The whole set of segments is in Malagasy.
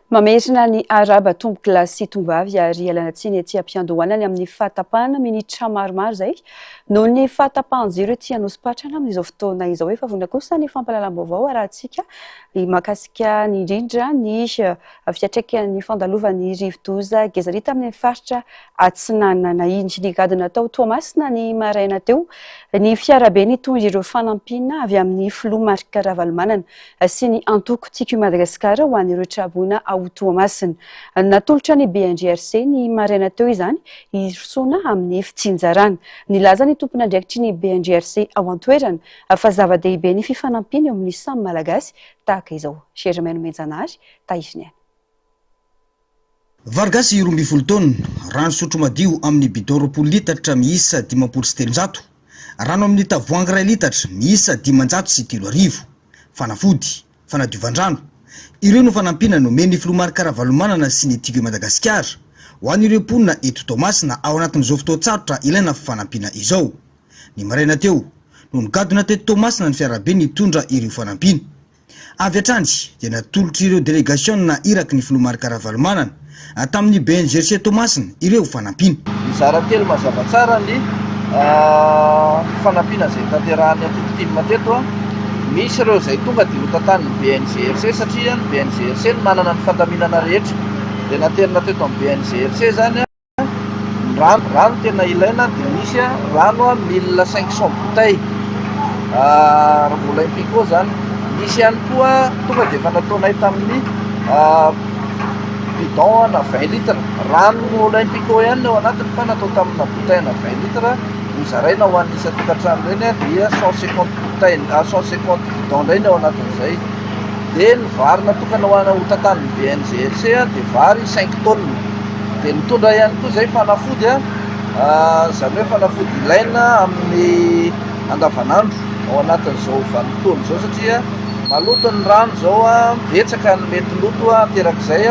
Mamerina ny arahaba tompokolahy sy tongovavy ary ialana tsiny ety am-piandohana ny amin'ny fahatapahana minitra maromaro izay noho ny fahatapahan-jiro ety Anosipatrana amin'izao fotoana izao. Efa vonona kosa ny fampahalalam-baovao arahantsika mahakasika ny indrindra ny fiantraikan'ny fandalovan'ny rivodoza Gezary tamin'ny faritra Atsinanana iny. Nigadona tao Toamasina ny maraina teo ny fiarabe nitondra ireo fanampiana avy amin'ny filoha Marc Ravalomanana sy ny antoko Tiako i Madagasikara ho an'ireo traboina ao Toamasina. Natolotra ny BNGRC ny maraina teo izany hirosoana amin'ny fitsinjarana. Nilaza ny tompon'andraikitry ny BNGRC ao an-toerana fa zava-dehibe ny fifanampiana eo amin'ny samy Malagasy tahaka izao. Germain Nomenjanahary, Tahiriniaina. Vary gasy 12 taonina, rano fisotro madio amin'ny bidon 20 litatra miisa 350, rano amin'ny tavoahangy iray litatra miisa 3500, fanafody, fanadiovan-drano. Ireo no fanampiana nomen'ny filoha Marc Ravalomanana sy ny Tigo Madagasikara ho an'ireo mponina eto Toamasina ao anatin'izao fotoan-tsarotra ilaina fanampiana izao. Ny maraina teo no nigadona teto Toamasina ny fiarabe nitondra ireo fanampiana. Avy hatrany dia natolotr'ireo delegasiona iraky ny filoha Marc Ravalomanana tamin'ny BNGRC Toamasina ireo fanampiana. Mizara telo mazava tsara ny fanampiana izay notanterahan'ny antoko tim teto. Misy ireo izay tonga dia notantanin'ny BNGRC satria ny BNGRC no manana ny fandaminana rehetra. Dia naterina teto amin'ny BNGRC izany. Ny rano, rano tena ilaina dia misy rano 1500 bouteilles Olympico zany. Misy ihany koa tonga dia efa nataonay tamin'ny bidon na 20 litres. Rano Olympico ihany ny ao anatiny fa natao tamina bouteille na 20 litres nozaraina ho an'ny isan-tokantrano ireny dia 150 bouteilles, 150 bidon indray ny ao anatin'izay. Dia ny vary natokana ho ana ho tantanin'ny BNGRC dia vary 5 tonnes. Dia nitondra ihany koa izay fanafody, izany hoe fanafody ilaina amin'ny andavanandro ao anatin'izao vanim-potoana izao satria maloto ny rano izao, betsaka ny mety loto aterak'izay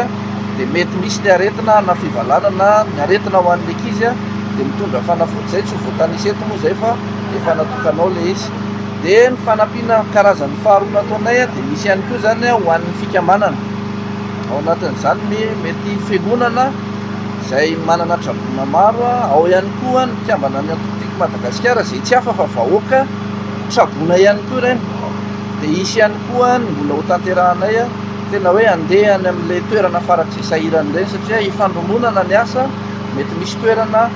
dia mety misy ny aretina na fivalanana, ny aretina ho an'ny ankizy dia mitondra fanafody izay, tsy ho voatanisa eto moa izay fa efa natokanao ilay izy. Dia ny fanampiana karazany faharoa nataonay dia misy ihany koa izany ho an'ny fikambanana. Ao anatin'izany ny mety fiangonana izay manana traboina maro, ao ihany koa ny mpikambana ny antoko Tiako Madagasikara izay tsy hafa fa vahoaka traboina ihany koa ireny. Dia hisy ihany koa ny mbola ho tanterahanay tena hoe handeha any amin'ilay toerana farak'izay sahirana ireny satria hifandrombonana ny asa, mety misy toerana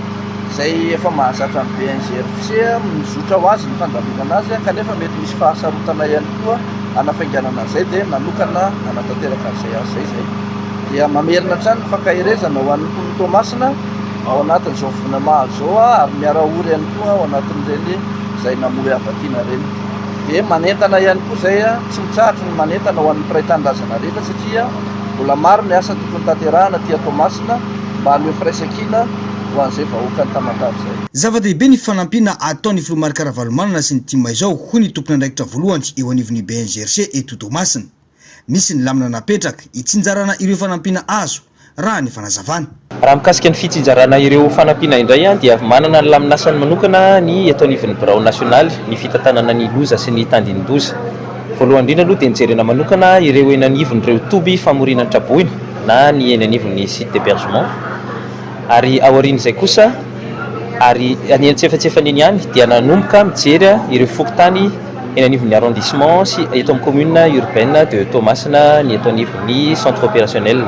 izay efa mahazatra ny BNGRC mizotra ho azy ny fandaminana azy kanefa mety misy fahasarotana ihany koa. hanafainganana an'izay dia nanokana hanatanteraka an'izay asa izay izay. Dia mamerina hatrany ny fankaherezana ho an'ny mponin'i Toamasina ao anatin'izao voina mahazo izao ary miara-ory ihany koa ao anatin'ireny izay namoy hava-tiana ireny. Dia manentana ihany koa izay, tsy mitsahatra ny manentana ho an'ny mpiray tanindrazana rehetra satria mbola maro ny asa tokony tanterahana aty Toamasina mba haneho firaisankina ho an'izay vahoakan'i Tamatave izay. Zava-dehibe ny fanampiana ataon'ny filoha Marc Ravalomanana sy ny tim izao, hoy ny tompon'andraikitra voalohany eo anivon'ny BNGRC eto Toamasina. Misy ny lamina napetraka hitsinjarana ireo fanampiana azo, raha ny fanazavana. Raha mikasika ny fitsinjarana ireo fanampiana indray dia manana ny lamin'asany manokana ny eto anivon'ny birao nasionaly ny fitantanana ny loza sy ny tandindoza. Voalohany indrindra aloha dia nijerena manokana ireo eny anivon'ireo toby famoriana ny traboina na ny eny anivon'ny site d'hébergement. Ary aorian'izay kosa, ary any antsefatsefany eny ihany, dia nanomboka mijery ireo fokontany eny anivon'ny arrondissement sy eto amin'ny commune urbaine de Toamasina ny eto anivon'ny centre opérationnel.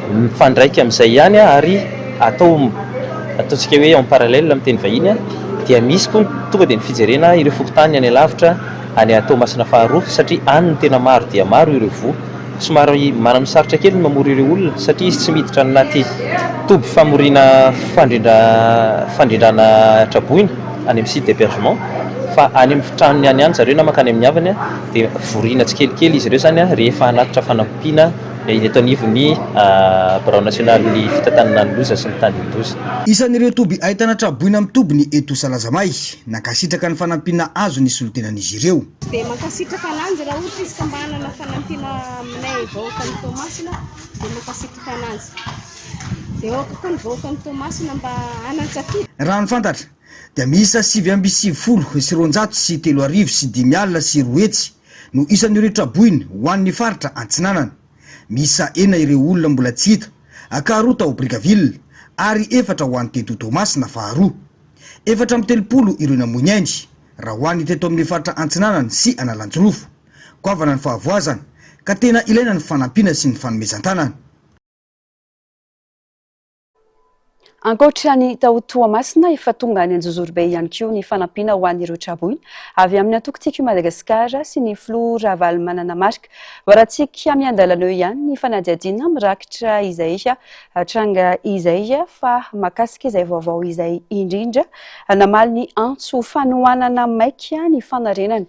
Mifandraika amin'izay ihany ary atao ataontsika hoe en parallèle amin'ny teny vahiny dia misy koa tonga dia ny fijerena ireo fokontany any alavitra any Toamasina faharoa satria any no tena maro dia maro ireo voa. Somary mananosarotra kely ny mamory ireo olona satria izy tsy miditra any anaty toby famoriana fandrindra fandrindrana traboina any amin'ny site d'hebergement fa any amin'ny tranony any ihany zareo na mankany amin'ny havany dia voriana tsikelikely izy ireo izany rehefa hanatitra fanampiana eto anivon'ny birao nasionalin'ny fitantanana ny loza sy ny tandindoza. Isan'ireo toby ahitana traboina mitoby ny eto Salazamay. Nankasitraka ny fanampiana azo ny solontenan'izy ireo. Dia mankasitraka ananjy raha ohatra izy ka mba hanana fanampiana aminay vahoakan'i Toamasina dia mankasitraka ananjy. Dia aoka koa ny vahoakan'i Toamasina mba hanan-tsafidy. Raha ny fantatra dia miisa 299 sy 3050. no isan'ireo traboina ho an'ny faritra Antsinanana. Miisa enina ireo olona mbola tsy hita, ka roa tao Brickaville ary efatra ho an'ny teto Toamasina faharoa. 34 ireo namoy ny ainy, raha ho an'ny teto amin'ny faritra Antsinanana sy Analanjirofo. Goavana ny fahavoazana, ka tena ilaina ny fanampiana sy ny fanomezan-tanana. Ankoatra ny tao Toamasina, efa tonga any Anjozorobe ihany koa ny fanampiana ho an'ireo traboina avy amin'ny antoko Tiako i Madagasikara sy ny filoha Ravalomanana Marc. Voarantsika miandalana eo ihany ny fanadihadiana mirakitra izay tranga izay fa mahakasika izay vaovao izay indrindra. Namaly ny antso fanohanana maika ny fanarenana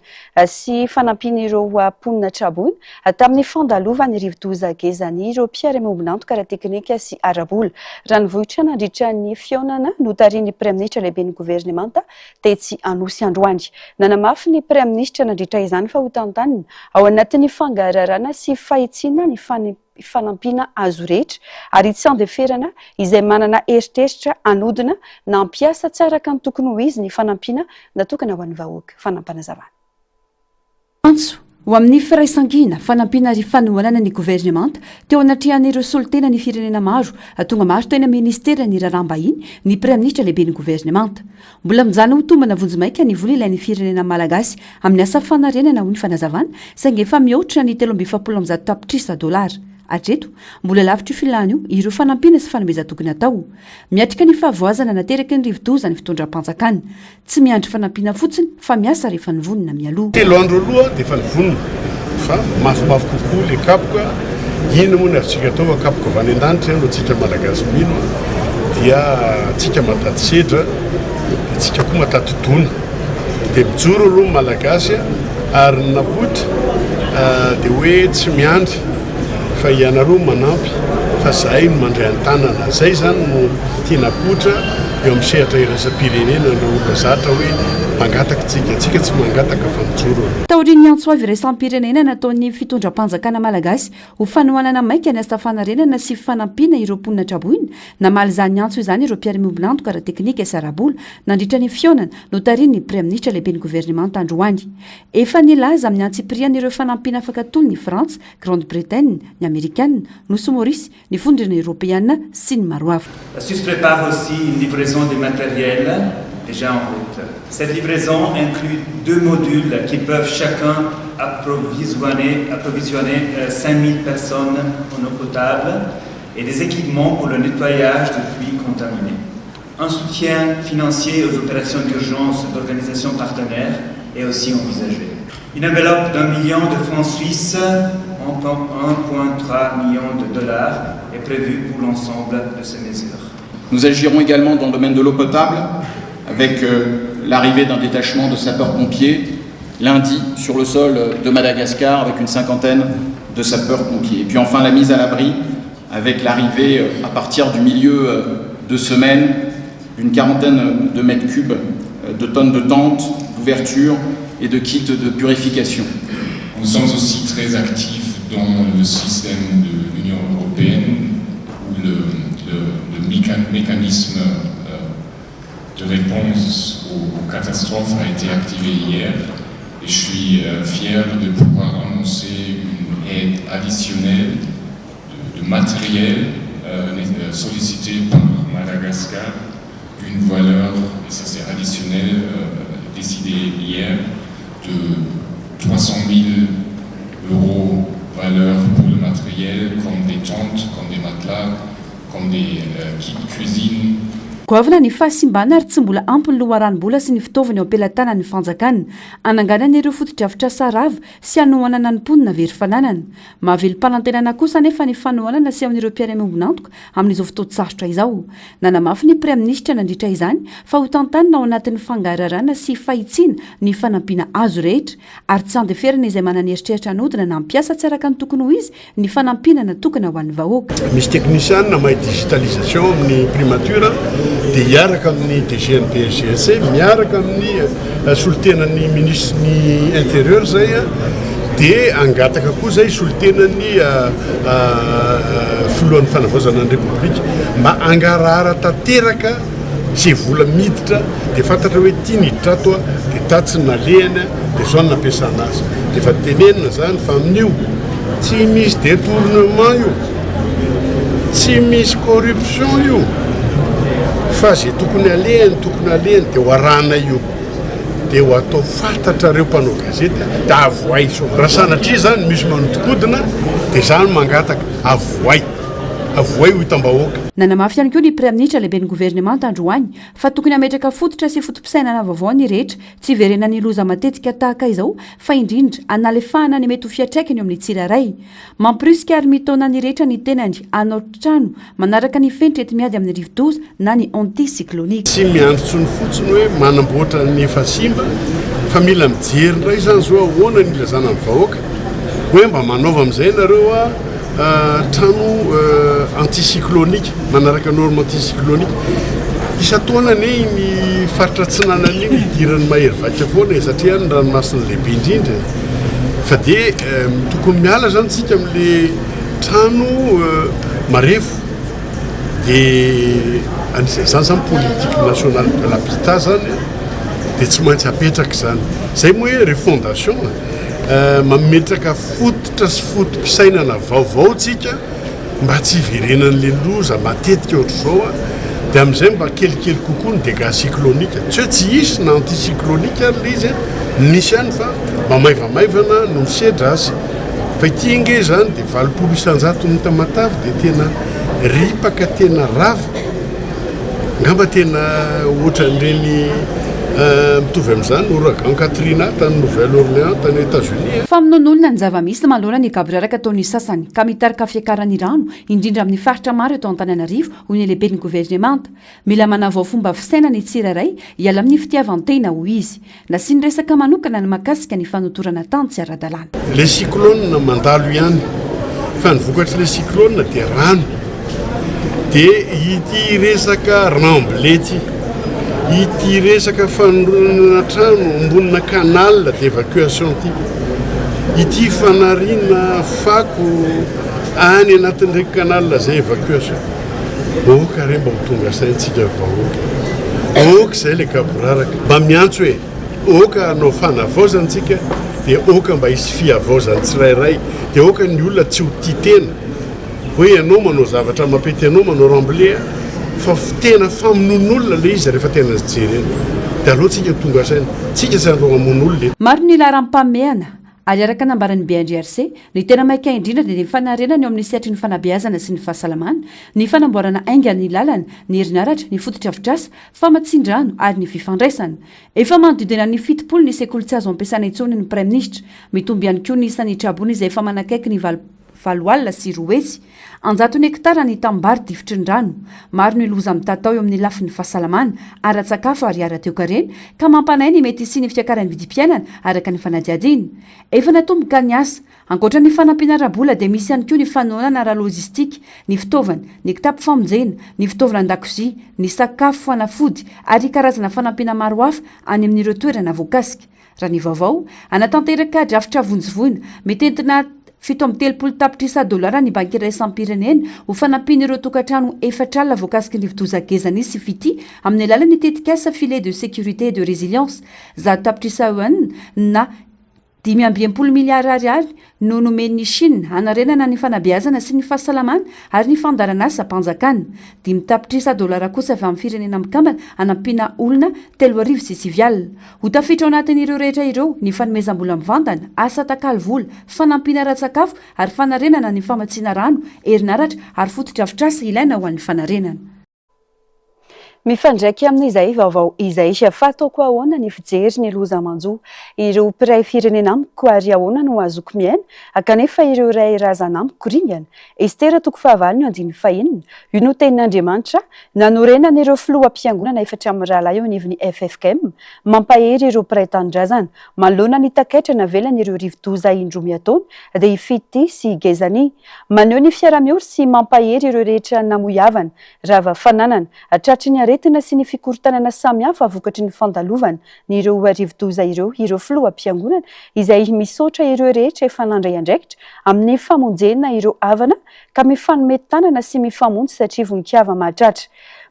sy fanampian'ireo mponina traboina tamin'ny fandalovan'ny rivodoza Gezani ireo mpiara-miombon'antoka ara-teknika sy ara-bola. Ranovohitra nandritra ny fihaonana notarihin'ny Praiminisitra lehiben'ny governemanta tetsy Anosy androany. Nanamafy ny Praiminisitra nandritra izany fa hotantanina ao anatin'ny fangararana sy fahitsiana ny fanampiana azo rehetra ary tsy andeferana izay manana eritreritra hanodina na hampiasa tsy araka ny tokony ho izy ny fanampiana natokana ho an'ny vahoaka. Fanampinazavana. Antso ho amin'ny firaisankina, fanampiana ary fanohanana ny governemanta teo anatrehan'ireo solontena ny firenena maro tonga maro teny amin'ny minisiteran'ny raharaham-bahiny ny praiminisitra lehiben'ny governemanta. Mbola mijanona ho tombana vonjimaika ny vola ilain'ny firenena malagasy amin'ny asa fanarenana hoy ny fanazavana saingy efa mihoatra ny 143 tapitrisa dolara. Hatreto, mbola lavitra io filàna io ireo fanampiana sy fanomezan-toky natao. Miatrika ny fahavoazana nateraky ny rivodoza ny fitondram-panjakana. Tsy miandry fanampiana fotsiny fa miasa rehefa nivonona mialoha. Telo andro aloha dia efa nivonona fa mafimafy kokoa le kapoka, inona moa ny azontsika atao fa kapoka avy any an-danitra no antsika Malagasy mino dia antsika matady sedra dia tsika koa matady dona dia mijoro aloha ny Malagasy ary ny napoitra dia hoe tsy miandry fa ianareo manampy fa zahay no mandray an-tanana, zay zany no tiana apoitra eo amin'ny sehatra iraisam-pirenena ireo olona zatra hoe mpangataka tsika, tsika tsy mangataka fa mijoro. Taorian'ny antso avo iraisam-pirenena nataon'ny fitondram-panjakana malagasy ho fanohanana maika ny asa fanarenana sy fanampiana ireo mponina traboina, namaly izany antso izany ireo mpiara-miombon'antoka ara-teknika sy ara-bola nandritra ny fihaonana notarihin'ny Praiminisitra lehiben'ny governemanta androany. Efa nilaza amin'ny antsipiriany ireo fanampiana afaka atolony i Frantsa, Grande Bretagne, ny Amerikana, Nosy Maorisy, ny Vondrona Eoropeana sy ny maro hafa. La Suisse prépare aussi une livraison de matériel déjà en route. Cette livraison inclut deux modules qui peuvent chacun approvisionner, approvisionner 5000 personnes en eau potable et des équipements pour le nettoyage de puits contaminés. Un soutien financier aux opérations d'urgence d'organisations partenaires est aussi envisagé. Une enveloppe d'un million de francs suisses, 1,3 million de dollars, est prévue pour l'ensemble de ces mesures. Nous agirons également dans le domaine de l'eau potable avec l'arrivée d'un détachement de sapeurs-pompiers lundi sur le sol de Madagascar avec une cinquantaine de sapeurs-pompiers. Et puis enfin la mise à l'abri avec l'arrivée à partir du milieu de semaine d'une quarantaine de mètres cubes de tonnes de tentes, d'ouverture et de kits de purification. Nous sommes aussi très actifs dans le système de l'Union européenne où le, le, le mécanisme de réponse aux, aux catastrophes a été activé hier et je suis fier de pouvoir annoncer une aide additionnelle de, de matériel euh, sollicité par Madagascar d'une valeur, et ça c'est additionnel, euh, décidé hier, de 300 000 euros valeur pour le matériel, comme des tentes, comme des matelas, comme des euh, kits cuisine. Goavana ny fahasimbana ary tsy mbola ampy ny loharanom-bola sy ny fitaovana eo am-pelatanan'ny fanjakana hananganana ireo fotodrafitrasa rava sy hanohanana ny mponina very fananana. Mahavelom-panantenana kosa anefa ny fanohanana asehon'ireo mpiara-miombon'antoka amin'izao fotoan-tsarotra izao. Nanamafy ny Praiminisitra nandritra izany fa hotantanina ao anatin'ny fangararana sy fahitsiana ny fanampiana azo rehetra ary tsy andeferana izay manana eritreritra hanodina na hampiasa tsy araka ny tokony ho izy ny fanampiana natokana ho an'ny vahoaka. Misy teknisianina mahay digitalisation amin'ny primature dia hiaraka amin'ny DG ny BSGSC miaraka amin'ny solontenan'ny minisitry ny intérieur zay dia hangataka koa zay solontenan'ny filohan'ny fanavaozana ny repoblika mba hangarahara tanteraka. Izay vola miditra dia fantatra hoe ity niditra ato dia tatsy ny nalehany dia izao no nampiasana azy. Dia efa tenenina izany fa amin'io tsy misy détournement io, tsy misy corruption io fa izay tokony alehany tokony alehany dia ho arahanay io. Dia ho atao fantatrareo mpanao gazety dia avohay sao. Raha sanatria izany misy manodikodina dia izaho no mangataka avohay. Avohay ho hitam-bahoaka. Nanamafy ihany koa ny Praiminisitra lehiben'ny governemanta androany fa tokony hametraka fototra sy foto-pisainana vaovao ny rehetra, tsy hiverenan'ny loza matetika tahaka izao fa indrindra hanalefahana ny mety ho fiantraikany eo amin'ny tsirairay. Mamporisika ary mitaona ny rehetra ny tenany hanao trano manaraka ny fenitra enti-miady amin'ny rivodoza na ny anticyclonique. Tsy miandry intsony fotsiny hoe manamboatra ny efa simba fa mila mijery indray izany izao ahoana ny ilazana ny vahoaka hoe mba manaova amin'izay nareo a trano anticyclonique manaraka norme anticyclonique. Isan-taona anie iny faritra atsinanana iny idiran'ny mahery vaika foana e satria any ny ranomasina lehibe indrindra e. Fa dia tokony miala zany tsika amin'le trano marefo dia anisan'izany zany politique nationale de l'habitat zany dia tsy maintsy apetraka izany. Zay moa hoe refondation e, mametraka fototra sy foto-pisainana vaovao tsika mba tsy hiverenan'le loza matetika ohatr'izao a, dia amin'izay mba kelikely kokoa ny dégâts cyclonique, tsy hoe tsy hisy na anticyclonique ary le izy a, misy ihany fa mba maivamaivana no misedra azy, fa ity ange izany dia 80 isan-jaton'ny Tamatave dia tena ripaka tena rava, angamba tena ohatran'ireny mitovy amin'izany ouragan Katrina tany Nouvelle Orléans tany Etats-Unis. Famonoan'olona ny zava-misy manoloana ny gaboraraka ataon'ny sasany ka mitarika fiakaran'ny rano, indrindra amin'ny faritra maro eto Antananarivo, hoy ny lehiben'ny governemanta. Mila manavao fomba fisaina ny tsirairay hiala amin'ny fitiavan-tena, hoy izy. Nasiany resaka manokana ny mahakasika ny fanotorana tany tsy ara-dalàna. Le cyclone mandalo ihany fa ny vokatr'le cyclone dia rano dia ity resaka remblai ity, ity resaka fanorenana trano ambonina canal d'evacuation ity, ity fanariana fako any anatin'ireny canal zay evacuation. Aoka re mba ho tonga saintsika vahoaka. Aoka izay le gaboraraka. Mba miantso e! Aoka hanao fanavaozana tsika dia aoka mba hisy fihavaozan'ny tsirairay. Dia aoka ny olona tsy ho tia tena. Hoe ianao manao zavatra mampety anao manao remblai fa tena famonoan'olona le izy rehefa tena jerena. Dia aleo tsika tonga saina. Tsika tsy andao hamono olona eto. Maro ny laharam-pahamehana Ary araka nambaran'ny BNGRC, ny tena maika indrindra dia ny fanarenana eo amin'ny sehatry ny fanabeazana sy ny fahasalamana, ny fanamboarana haingana ny lalana, ny herinaratra, ny fotodrafitrasa, famatsian-drano ary ny fifandraisana. Efa manodidina ny 70 ny sekoly tsy azo ampiasaina intsony ny Praiminisitra. Mitombo ihany koa ny isan'ny traboina izay efa manakaiky ny 208. An-jatony hektara ny tanimbary difotry ny rano. Maro ny loza mitatao eo amin'ny lafiny fahasalamana, ara-tsakafo ary ara-toekarena ka mampanahy ny mety hisian'ny fiakaran'ny vidim-piainana, araka ny fanadihadiana. Efa natomboka ny asa. Ankoatra ny fanampiana ara-bola dia misy ihany koa ny fanohanana ara-lojistika, ny fitaovana, ny kitapo famonjena, ny fitaovana an-dakozia, ny sakafo, fanafody ary karazana fanampiana maro hafa any amin'ireo toerana voakasika. Raha ny vaovao, hanatanteraka drafitra vonjy voina mitentina 37 tapitrisa dolara ny Banky Iraisam-pirenena ho fanampiana ireo tokantrano 40 voakasiky ny rivodoza Gezani sy Fytia amin'ny alalan'ny tetikasa Filet de sécurité et de résilience. 100 tapitrisa yuan na 65 miliara ariary no nomen'i Chine hanarenana ny fanabeazana sy ny fahasalamana ary ny fandaharanasam-panjakana. 5 tapitrisa dolara kosa avy amin'ny Firenena Mikambana hanampiana olona 930. Ho tafiditra ao anatin'ireo rehetra ireo ny fanomezam-bola mivantana, asa takalo vola, fanampiana ara-tsakafo ary fanarenana ny famatsiana rano, herinaratra ary fotodrafitrasa ilaina ho an'ny fanarenana. Mifandraika amin'izay vaovao izay, fa ataoko ahoana ny fijery ny loza manjo ireo mpiray firenena amiko ary ahoana no azoko miaina kanefa ireo iray razana amiko ringana? Estera toko fahavalo ny andininy fahenina, io no tenin'Andriamanitra nanorenan'ireo filoham-piangonana efatra mirahalahy eo anivon'ny ffkm mampahery ireo mpiray tanindrazana manoloana ny takaitra navelan'ireo rivodoza indroa miataona dia i Fity sy i Gezani. Maneho ny fiaraha-miory sy mampahery ireo rehetra namoy havana, rava fananana, tratry ny aretina sy ny fikorontanana samihafa vokatry ny fandalovana ny ireo rivodoza ireo ireo filoham-piangonana izay misaotra ireo rehetra efa nandray andraikitra amin'ny famonjena ireo havana ka mifanome tanana sy mifamonjy satria vonin-kava mahatratra.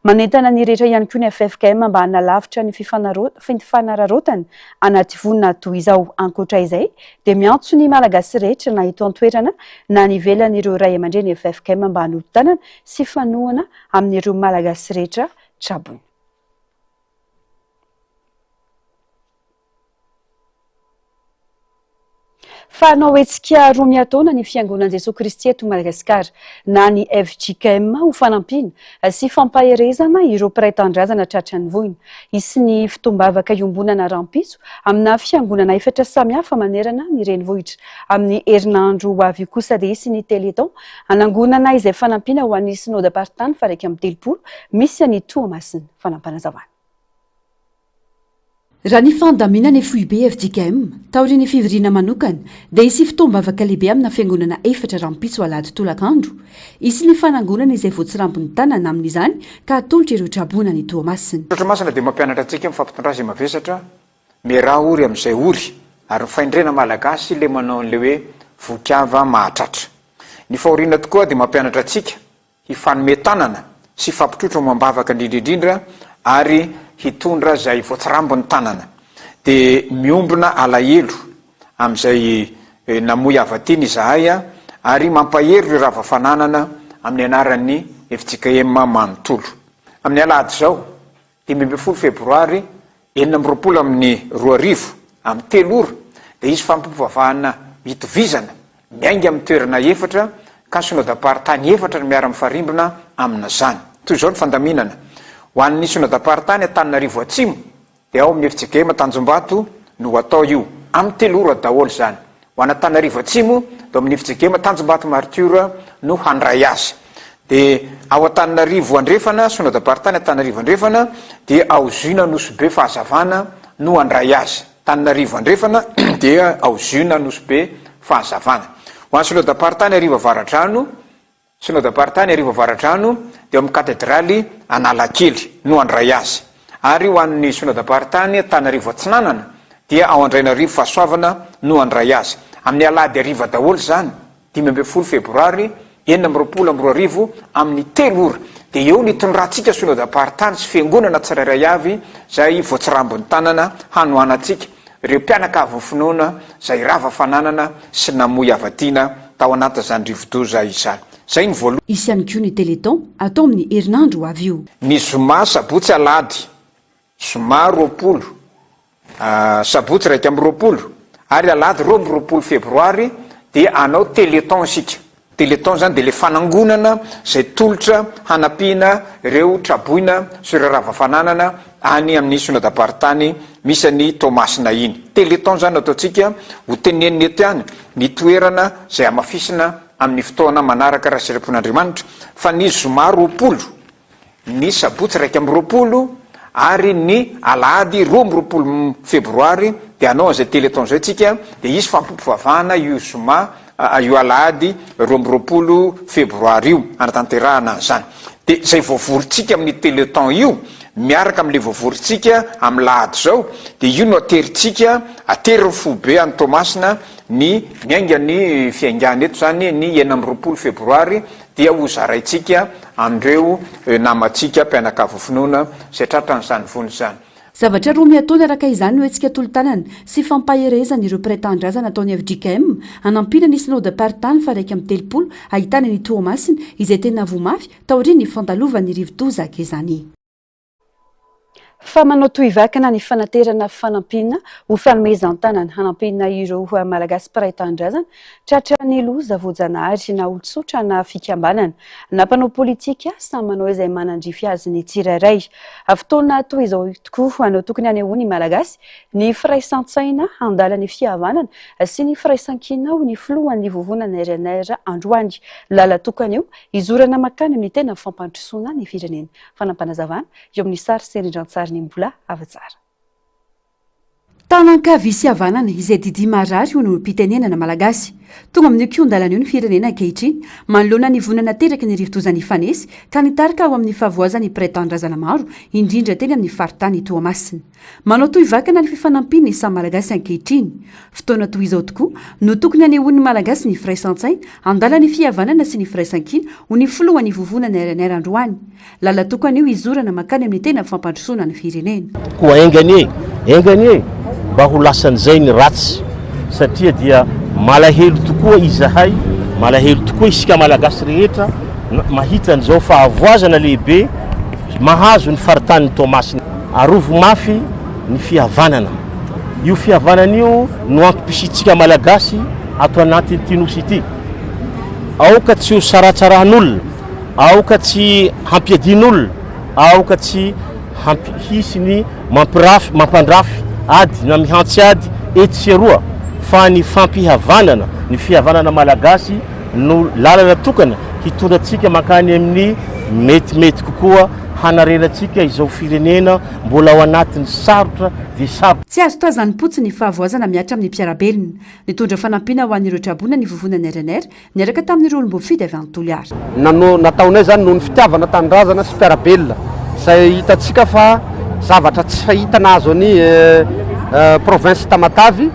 Manentana ny rehetra ihany koa ny ffkm mba hanalavitra ny fifanararaotana anaty vonona toy izao. Ankoatra izay dia miantso ny Malagasy rehetra na eto an-toerana na any ivelany ireo ray aman-dreny ffkm mba hanolo-tanana sy fanohana amin'ireo Malagasy rehetra trabony. Fa hanao hetsika roa miataona ny Fiangonan'i Jesoa Kristy eto Madagasikara na ny fjkm ho fanampiana sy fampaherezana ireo mpiray tanindrazana tratran'ny voina. Hisy ny fotoam-bavaka iombonana rahampitso amina fiangonana efatra samihafa manerana ny renivohitra. Amin'ny herinandro ho avy io kosa dia hisy ny Téléthon hanangonana izay fanampiana ho an'ny Synodam-paritany faha 31 misy an'i Toamasina. Fanampanazavan. Raha ny fandaminana foibe fjkm, taorian'ny fivoriana manokana, dia hisy fotoam-bavaka lehibe amina fiangonana efatra rahampitso alahady tolakandro. Hisy ny fanangonana izay voatsirambin'ny tanana amin'izany ka hatolotra ireo traboina any Toamasina. Soratra Masina dia mampianatra antsika mifampitondra izay mavesatra, miaraha ory amin'izay ory, ary ny fahendrena malagasy ilay manao an'ilay hoe voky hava mahatratra. Ny fahoriana tokoa dia mampianatra antsika hifanome tanana sy hifampitrotro amam-bavaka indrindra indrindra ary hitondra izay voatsirambin'ny tanana. Dia miombona alahelo amin'izay namoy hava-tiana izahay ary mampahery ireo rava fananana amin'ny anaran'ny fjkm manontolo. Amin'ny alahady izao, 15 febroary 2026, amin'ny telo ora, dia hisy fampivavahana itovizana miainga amin'ny toerana efatra ka synodam-paritany efatra no miara-mifarimbona amin'izany. Toy izao ny fandaminana, ho an'ny synodam-paritany Antananarivo Atsimo dia ao amin'ny fjkm Tanjombato no ho atao io, amin'ny telo ora daholo izany. Ho an'Antananarivo Atsimo dia ao amin'ny fjkm Tanjombato Martiora no handray azy. Dia ao Antananarivo Andrefana, Synodam-paritany Antananarivo Andrefana, dia ao Zuna Nosy Be Fahazavana no handray azy. Antananarivo Andrefana dia ao Zuna Nosy Be Fahazavana. Ho an'ny Synodam-paritany Arivo Avaradrano, Synodam-paritany Arivo Avaradrano dia ao amin'ny Katedraly Analakely no handray azy. Ary ho an'ny Synodam-paritany Antananarivo Atsinanana dia ao Andrainarivo Fahasoavana no handray azy. Amin'ny alahady hariva daholo izany, 15 febroary 2026 amin'ny telo ora. Dia eo ny hitondrantsika Synodam-paritany sy Fiangonana tsirairay avy izay voatsirambin'ny tanana hanohanantsika ireo mpianakavin'ny finoana izay rava fananana sy namoy hava-tiana tao anatin'izany rivodoza izany. Izay ny voalohany. Hisy ihany koa ny Téléthon atao amin'ny herinandro ho avy io. Ny zoma, sabotsy, alahady, zoma 20, sabotsy 21 ary alahady 22 febroary dia hanao Téléthon isika. Téléthon izany dia ilay fanangonana izay tolotra hanampiana ireo traboina sy ireo rava fananana any amin'ny synodam-paritany misy an'i Toamasina iny. Téléthon izany no ataontsika, ho tenenina eto ihany ny toerana izay hamafisina amin'ny fotoana manaraka raha sitrapon'Andriamanitra fa ny zoma 20 ny sabotsy 21 ary ny alahady 22 febroary dia hanao an'izay telethon izay tsika dia hisy fampompivavahana io zoma io alahady 22 febroary io hanatanterahana an'izany dia izay voavorintsika amin'ny telethon io miaraka amin'ilay voavorintsika amin'ny lahady izao dia io no aterintsika aterin'ny foibe any Toamasina ny miainga ny fiaingàna eto izany ny 26 febroary dia ho zaraintsika amin'ireo namantsika mpianakavy finoana izay tratran'izany vono izany. Zavatra roa miatoana araka izany no hetsika tolo-tanana sy fampaherezana ireo mpiray tanindrazana ataon'ny fjkm hanampiana ny Synodam-paritany faha 31 ahitana an'i Toamasina izay tena voa mafy taorian'ny fandalovan'ny rivodoza Gezani. Fa manao tohivakana ny fanaterana fanampiana ho fanomezan-tanana hanampiana ireo Malagasy mpiray tanindrazana tratran'ny loza voajanahary na olon-tsotra na fikambanana na mpanao politika samy manao izay manandrify azy ny tsirairay. Fotoana toy izao tokoa no tokony hanehoan'ny Malagasy ny firaisan-tsaina handala ny fihavanana sy ny firaisankina hoy ny filohan'ny vovonana rnr androany. Lala-tokana io hizorana mankany amin'ny tena fampandrosoana ny firenena. Fanampinazavana eo amin'ny sary sy rindran-tsarin'i Mbola Havatsara. Tanan-kavia sy havanana, izay didia marary hono no mpitenenana malagasy. Tonga amin'io kihon-dalana io ny firenena ankehitriny, manoloana ny voina nateraky ny rivodoza nifanesy ka nitarika ho amin'ny fahavoazan'ny mpiray tanindrazana maro, indrindra teny amin'ny faritany Toamasina. Manao tohy vakana ny fifanampian'ny samy Malagasy ankehitriny. Fotoana toy izao tokoa no tokony hanehoan'ny Malagasy ny firaisan-tsaina, handala ny fihavanana sy ny firaisankina, ho ny filohan'ny vovonana rnr androany. Lalan-tokana io hizorana mankany amin'ny tena fampandrosoana ny firenena. Koa enga anie, enga anie mba ho lasan'izay ny ratsy satria dia malahelo tokoa izahay, malahelo tokoa isika Malagasy rehetra mahita an'izao fahavoazana lehibe mahazo ny faritanin'i Toamasina. Arovy mafy ny fihavanana. Io fihavanana io no antom-pisiantsika Malagasy ato anatin'ity Nosy ity. Aoka tsy ho saratsarahan'olona. Aoka tsy hampiadian'olona, aoka tsy hampi hisy ny mampirafy, mampandrafy ady na mihantsy ady etsy sy eroa fa ny fampihavanana, ny fihavanana malagasy no lalana tokana hitondra antsika mankany amin'ny metimety kokoa hanarenantsika izao firenena mbola ao anatin'ny sarotra dia sarotra. Tsy azo tazanim-potsiny ny fahavoazana mihatra amin'ny mpiara-belona. Nitondra fanampiana ho an'ireo traboina ny vovonana rnr Niaraka tamin'ireo olom-boafidy avy any Toliara. Nano nataonay izany noho ny fitiavana tanindrazana sy mpiara-belona izay hitantsika fa zavatra tsy fahita nahazo an'i province Tamatavy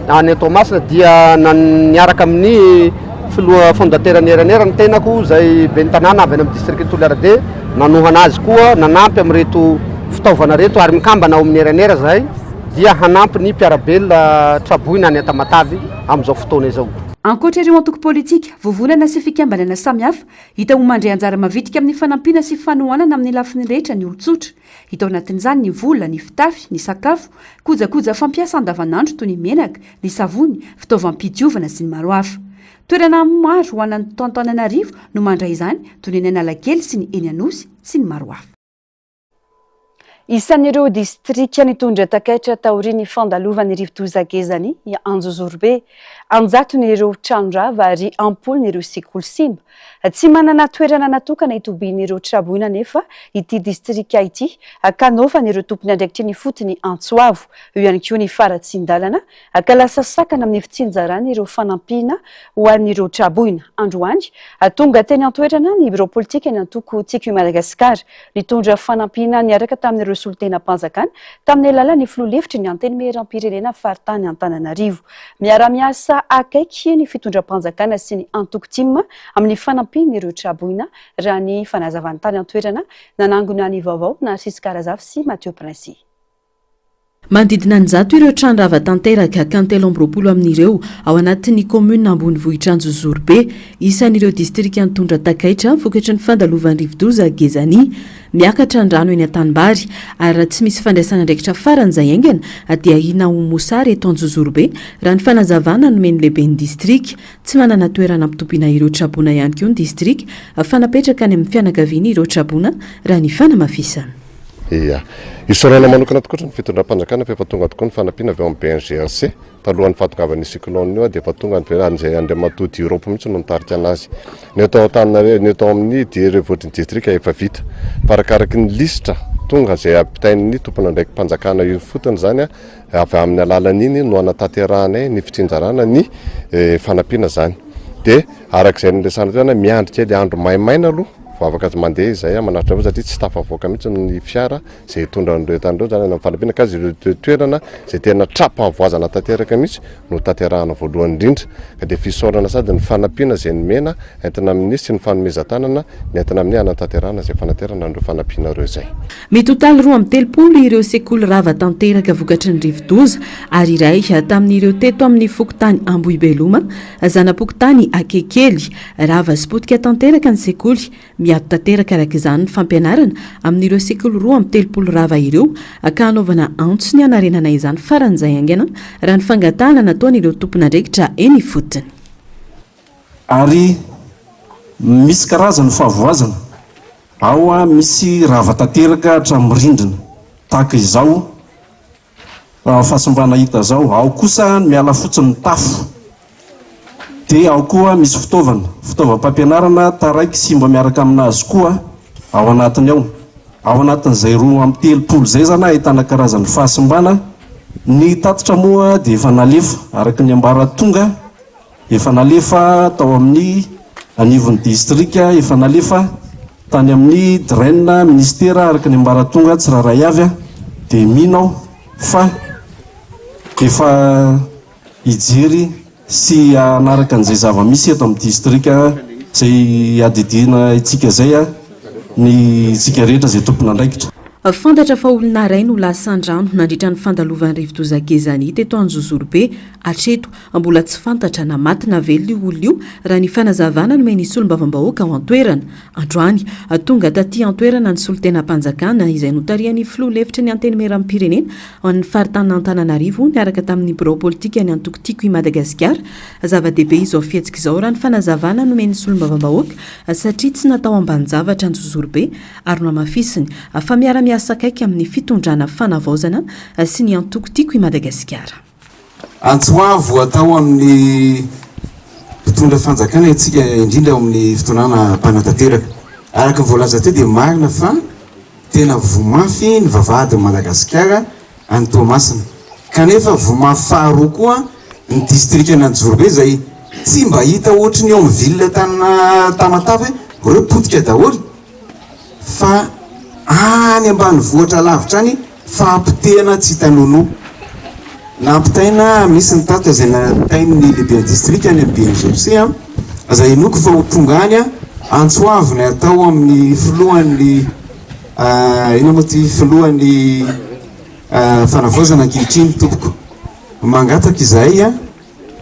any Toamasina dia niaraka amin'ny filoha fondateur ny RNR ny tenako izay ben'ny tanàna avy any amin'ny district Toliara dia nanohana azy koa nanampy amin'ireto fitaovana ireto ary mikambana ao amin'ny RNR izahay dia hanampy ny mpiara-belona traboina any Tamatavy amin'izao fotoana izao. Ankoatra ireo antoko politika, vovonana sy fikambanana samihafa, hita ho mandray anjara mavitrika amin'ny fanampiana sy fanohanana amin'ny lafiny rehetra ny olon-tsotra. Hita ao anatin'izany ny vola, ny fitafy, ny sakafo, kojakoja fampiasa andavanandro toy ny menaka, ny savony, fitaovam-pidiovana sy ny maro hafa. Toerana maro ho an'Antananarivo no mandray izany toy ny eny Analakely sy ny eny Anosy sy ny maro hafa. Isan'ireo distrika nitondra takaitra taorian'ny fandalovan'ny rivodoza Gezani i Anjozorobe. An-jatony ireo trano rava ary am-polony ireo sekoly simba. Tsy manana toerana natokana hitobian'ireo traboina anefa ity distrika ity ka naovan'ireo tompon'andraikitry ny fotony antso avo. Eo ihany koa ny faharatsian-dalana ka lasa sakana amin'ny fitsinjarana ireo fanampiana ho an'ireo traboina. Androany, tonga teny an-toerana ny birao politikan'ny antoko Tiako i Madagasikara, nitondra fanampiana niaraka tamin'ireo solontenam-panjakana tamin'ny alalan'ny filoha lefitry ny Antenimierampirenena faritany Antananarivo. Miara-miasa akaiky ny fitondram-panjakana sy ny antoko tim amin'ny fanampiana ireo traboina, raha ny fanazavany tany an-toerana nanangona ny vaovao Narcisse Karazafy sy Mathieu Princy. Manodidina ny 100 ireo trano rava tanteraka ka ny 23 amin'ireo ao anatin'ny kaominina ambonivohitr'Anjozorobe. Isan'ireo distrika nitondra takaitra vokatry ny fandalovan'ny rivodoza Gezani. Miakatra ny rano eny an-tanimbary ary raha tsy misy fandraisana andraikitra faran'izay haingana dia ahiana ho mosary eto Anjozorobe raha ny fanazavana nomen'ny lehiben'ny distrika. Tsy manana toerana ampitobiana ireo traboina ihany koa ny distrika fa napetraka any amin'ny fianakaviany ireo traboina raha ny fanamafisana. Ia. Isaorana manokana tokoa ny fitondram-panjakana fa efa tonga tokoa ny fanampiana avy ao amin'ny BNGRC. Talohan'ny fahatongavan'io cyclone io dia efa tonga ny ary izay Andriamatoa Durop mihitsy no nitarika anazy. Ny eto Antananarivo, ny eto amin'ny renivohitry ny distrika efa vita. Fa arakaraky ny lisitra tonga izay ampitain'ny tompon'andraiki-panjakana eo ifotony izany avy amin'ny alalan'iny no anatanterahanay ny fitsinjarana ny fanampiana izany. Dia araka izay noresahana teo, miandry kely andro maimaina aloha vao afaka mandeha izay manatitra an'ireo satria tsy tafavoaka mihitsy ny fiara izay hitondra an'ireo entana ireo izany any amin'ny fanampiana ka ireo toerana izay tena tra-pahavoazana tanteraka mihitsy no tanterahana voalohany indrindra ka dia fisaorana sady ny fanampiana izay nomena entina amin'ny sy ny fanomezan-tanana ny entina amin'ny hanatanterahana izay fanaterana an'ireo fanampiana ireo izay. Mitotaly 32 ireo sekoly rava tanteraka vokatry ny rivodoza ary iray tamin'ireo teto amin'ny fokontany Ambohibeloma, zana-pokontany Akekely. Rava sy potika tanteraka ny sekoly. Miato tanteraka araka izany ny fampianarana amin'ireo sekoly 32 rava ireo ka hanaovana antso ny hanarenana izany faran'izay haingana raha ny fangatahana nataon'ireo tompon'andraikitra eny ifotony. Ary misy karazany fahavoazana, ao misy rava tanteraka hatramin'ny rindrina, tahaka izao fahasimbana hita izao, ao kosa ny miala fotsiny ny tafo, dia ao koa misy fitaovana, fitaovam-pampianarana taraiky simba miaraka aminazy koa ao anatiny ao. Ao anatin'izay 32 izay izany ahitana karazany fahasimbana. Ny tatitra moa dia efa nalefa araka ny ambaratonga, efa nalefa tao amin'ny anivon'ny distrika, efa nalefa tany amin'ny DREN, minisitera araka ny ambaratonga tsirairay avy dia mino aho fa efa hijery sy hanaraka an'izay zava-misy eto amin'ny distrika izay iadidiana antsika izay ny isika rehetra izay tompon'andraikitra. Fantatra fa olona iray no lasan-drano nandritra ny fandalovan'ny rivodoza Gezani teto Anjozorobe. Hatreto, mbola tsy fantatra na maty na velona io olona io, raha ny fanazavana nomen'ny solombavambahoaka ao an-toerana. Androany, tonga taty an-toerana ny solontenam-panjakana izay notarihan'ny filoha lefitry ny Antenimierampirenena ho an'ny faritanin'Antananarivo niaraka tamin'ny birao politikan'ny antoko Tiako i Madagasikara. Zava-dehibe izao fihetsika izao raha ny fanazavana nomen'ny solombavambahoaka satria tsy natao ambanin-javatra Anjozorobe ary nohamafisiny fa miara-miasa akaiky amin'ny fitondrana fanavaozana sy ny antoko Tiako i Madagasikara. Antso avo atao amin'ny mpitondra fanjakana isika indrindra ao amin'ny fitondrana mpanatanteraka. Araka ny voalaza teo dia marina fa tena voa mafy ny vavahadin'i Madagasikara any Toamasina. Kanefa voa mafy faharoa koa ny distrikan'Anjozorobe izay tsy mba hita ohatry ny eo amin'ny ville Tamatave hoe ireo potika daholo. Fa any ambanivohitra lavitra any fahapotehana tsy hita nonoa. Nampitaina, misy ny tatitra izay nampitain'ny lehiben'ny distrika any amin'ny BNGRC an, izay inoako fa ho tonga any an, antso avo ny atao amin'ny filohan'ny inona moa ity, filohan'ny fanavaozana ankehitriny tompoko. Mangataka izahay an.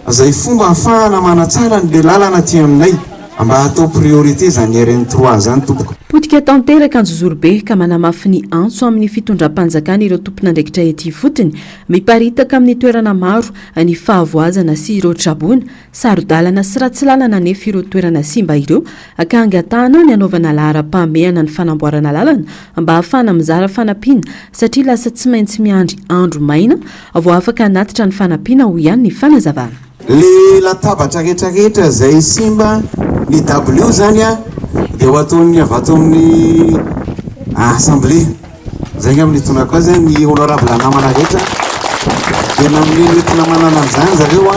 Zay fomba ahafahana manatsara anle lalana aty aminay mba hatao priorité zany RN trois zany tompoko. Potika tanteraka Anjozorobe ka manamafy ny antso amin'ny fitondram-panjakana ireo tompon'andraikitra ety ifotony. Miparitaka amin'ny toerana maro ny fahavoazana sy ireo traboina. Saro-dalana sy ratsy lalana anefa ireo toerana simba ireo ka angatahana ny hanaovana laharam-pahamehana ny fanamboarana lalana mba hahafahana mizara fanampiana satria lasa tsy maintsy miandry andro maina vao afaka hanatitra ny fanampiana, hoy ihany ny fanazavana. Le latabatra rehetra rehetra zay simba ny dabilio zany a de ho ataon'ny avy ato amin'ny assemblée zay angamba no hitondrako azy a, ny honorable namana rehetra de nanome ny entina manana an'izany zareo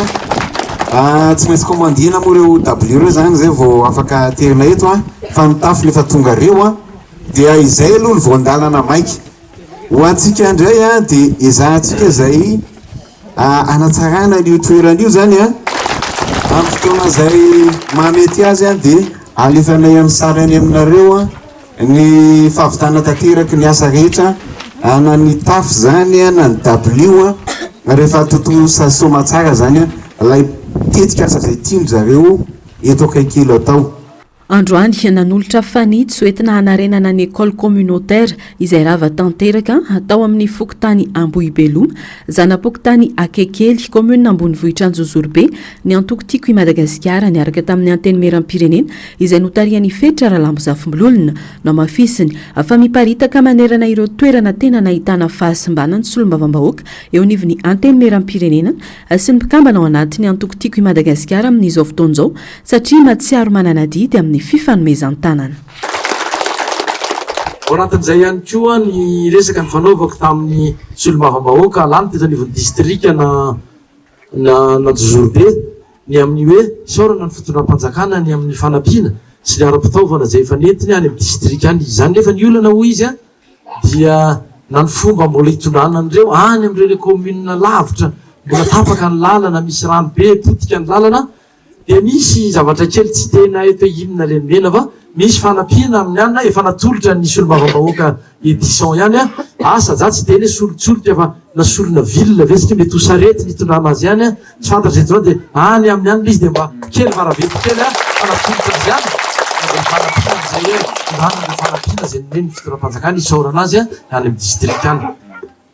a, tsy maintsy commandena moa ireo dabilio ireo zany zay vao afaka aterina eto a, fa ny tafony efa tonga reo a, dia izay aloha ny voan-dalana maika. Ho antsika indray a, dia ezahantsika izay hanatsarana an'io toerana io izany a, amin'ny fotoana izay mahamety azy a, dia alefanay amin'ny sary any aminareo a, ny fahavitana tanteraky ny asa rehetra na ny tafo izany a, na ny dabilio a, rehefa tontosa soamatsara izany a, ilay tetikasa izay tian-dry zareo eto akaiky elo atao. Androany, nanolotra fanitso entina hanarenana ny Ecole communautaire izay rava tanteraka tao amin'ny fokontany Ambohibeloma, zana-pokontany Akekely, kaominina ambonivohitra Anjozorobe, ny antoko Tiako i Madagasikara niaraka tamin'ny Antenimierampirenena izay notarihan'i Fetra Ralambozafimbololona. Nohamafisiny fa miparitaka manerana ireo toerana tena nahitana fahasimbana ny solombavambahoaka eo anivon'ny Antenimierampirenena sy ny mpikambana ao anatin'ny antoko Tiako i Madagasikara amin'izao fotoana izao satria mahatsiaro manana adidy amin'ny fifanomezan-tanana. Ao anatin'izay ihany koa ny resaka nifanaovako tamin'ny solombavambahoaka lany teto anivon'ny distrika na n'Anjozorobe ny amin'ny hoe isaorana ny fitondram-panjakana ny amin'ny fanampiana sy ny ara-pitaovana izay efa nentiny any amin'ny distrika any. Izany nefa ny olana hoy izy dia na ny fomba mbola hitondrana an'ireo any amin'ireo commune lavitra mbola tapaka ny lalana, misy rano be, potika ny lalana Dia misy zavatra kely tsy tena eto hoe inona le nomena fa misy fanampiana amin'ny anona efa natolotra ny solombavambahoaka Edison ihany an, asa za tsy hiteny hoe solon-tsolika fa na solona ville ve satria mety ho sarety ny hitondrana azy ihany an, tsy fantatra izay hitondrana dia any aminy any le izy dia mba kely maraventy kely an, fa natolotra azy ihany dia fanampiana amin'izay hoe hitondrana ireo fanampiana izay nomen'ny fitondram-panjakana isaorana azy an, any amin'ny distrika any.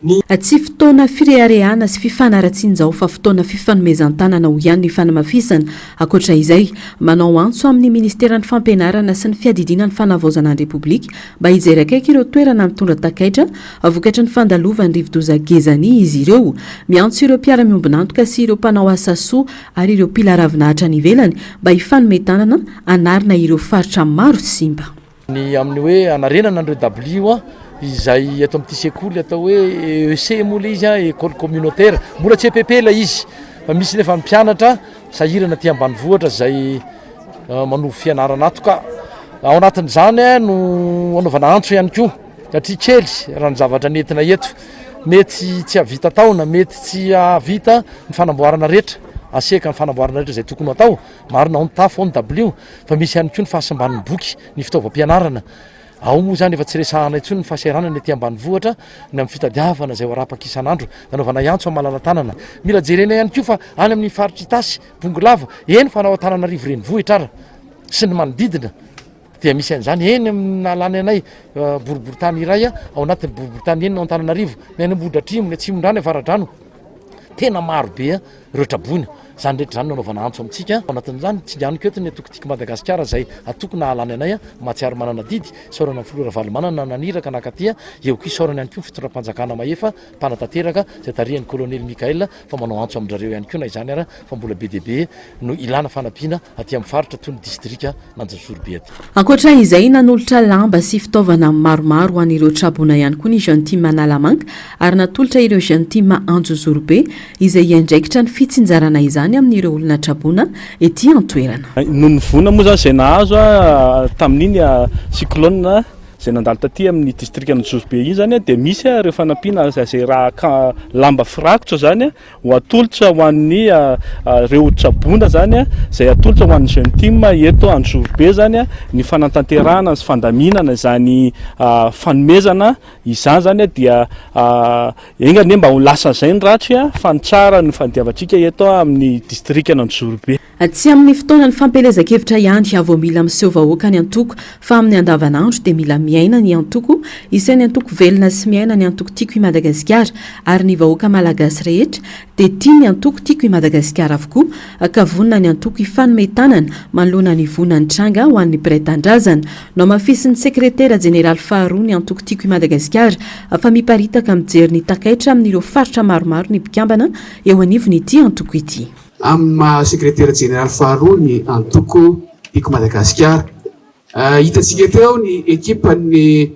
Ny. Tsy fotoana fireharehana sy fifanaratsian-jao fa fotoana fifanomezan-tanana hoy ihany ny fanamafisana. Ankoatra izay, manao antso amin'ny ministeran'ny fampianarana sy ny fiadidiana ny fanavaozana ny Repoblika mba hijery akaiky ireo toerana mitondra takaitra vokatry ny fandalovan'ny rivodoza Gezani izy ireo. Miantso ireo mpiara-miombon'antoka sy ireo mpanao asa soa ary ireo mpila ravinahitra any ivelany mba hifanome tanana hanarina ireo faritra maro simba. Ny amin'ny hoe hanarenana an'ireo dabilio izay eto amin'ity sekoly atao hoe EEC moa ilay izy, école communautaire, mbola tsy EPP ilay izy fa misy nefa ny mpianatra sahirana aty ambanivohitra izay manovo fianarana ato ka ao anatin'izany no anaovana antso ihany koa satria kely raha ny zavatra nentina eto, mety tsy hahavita taona, mety tsy hahavita ny fanamboarana rehetra, aseka ny fanamboarana rehetra izay tokony ho atao, marina ao ny tafo, ao ny dabilio fa misy ihany koa ny fahasimban'ny boky, ny fitaovam-pianarana. Ao moa izany efa tsy resahana intsony ny fahasahiranana ety ambanivohitra ny amin'ny fitadiavana izay ho arapaka isan'andro. Nanaovanay antso amin'ny malala-tanana. Mila jerena ihany koa fa any amin'ny faritra Itasy, Bongolava, eny fa na ao Antananarivo renivohitra ara sy ny manodidina dia misy an'izany. Eny amin'ny nahalany anay boriborintany iray ao anatin'ny boriborintany enina ao Antananarivo, ny any Ambohidratrimo, ny Atsimondrano, ny Avaradrano. Tena maro be ireo traboina. Izany rehetra izany no anaovana antso amintsika. Ao anatin'izany, tsinganiko eto ny antoko Tiako Madagasikara izay antoko nahalany anay, mahatsiaro manana adidy. Isaorana ny filoha Ravalomanana naniraka nankaty. Eo koa isaorana ihany koa ny fitondram-panjakana mahefa, mpanatanteraka, izay tarihan'ny kolonely Mickaël fa manao antso amin-drareo ihany koa na izany ara fa mbola be dia be no ilana fanampiana aty amin'ny faritra toy ny distrika Anjozorobe aty. Ankoatra izay, nanolotra lamba sy fitaovana maromaro ho an'ireo traboina ihany koa ny Jeune Team Analamanga ary natolotra ireo Jeune Team Anjozorobe izay hiandraikitra ny fitsinjarana izany amin'ireo olona traboina ety an-toerana. Noho ny voina moa izany izay nahazo tamin'iny cyclone izay nandalo taty amin'ny distrikan'Anjozorobe iny izany dia misy ireo fanampiana izay raha lamba firakotra izany Ho atolotra ho an'ny ireo tsaboina izany izay atolotra ho an'ny Jeune Team eto Anjozorobe izany ny fanatanterahana sy fandaminana izany fanomezana izany izany dia enga anie mba ho lasan'izay ny ratsy fa ny tsara no fadiavantsika eto amin'ny distrikan'Anjozorobe. Tsy amin'ny fotoanan'ny fampielezan-kevitra ihany vao mila miseho vahoaka ny antoko fa amin'ny andavanandro dia mila miaina ny antoko, isan'ny antoko velona sy miaina ny antoko Tiako i Madagasikara ary ny vahoaka malagasy rehetra dia tia ny antoko Tiako i Madagasikara avokoa ka vonona ny antoko hifanome tanana manoloana ny voina nitranga ho an'ny mpiray tanindrazana. Nohamafisin'ny sekretera jeneraly faharoa ny antoko Tiako i Madagasikara fa miparitaka mijery ny takaitra amin'ireo faritra maromaro ny mpikambana eo anivon'ity antoko ity. Amin'ny maha sekretera jeneraly faharoa ny antoko Tiako Madagasikara. Hitantsika teo ny ekipan'ny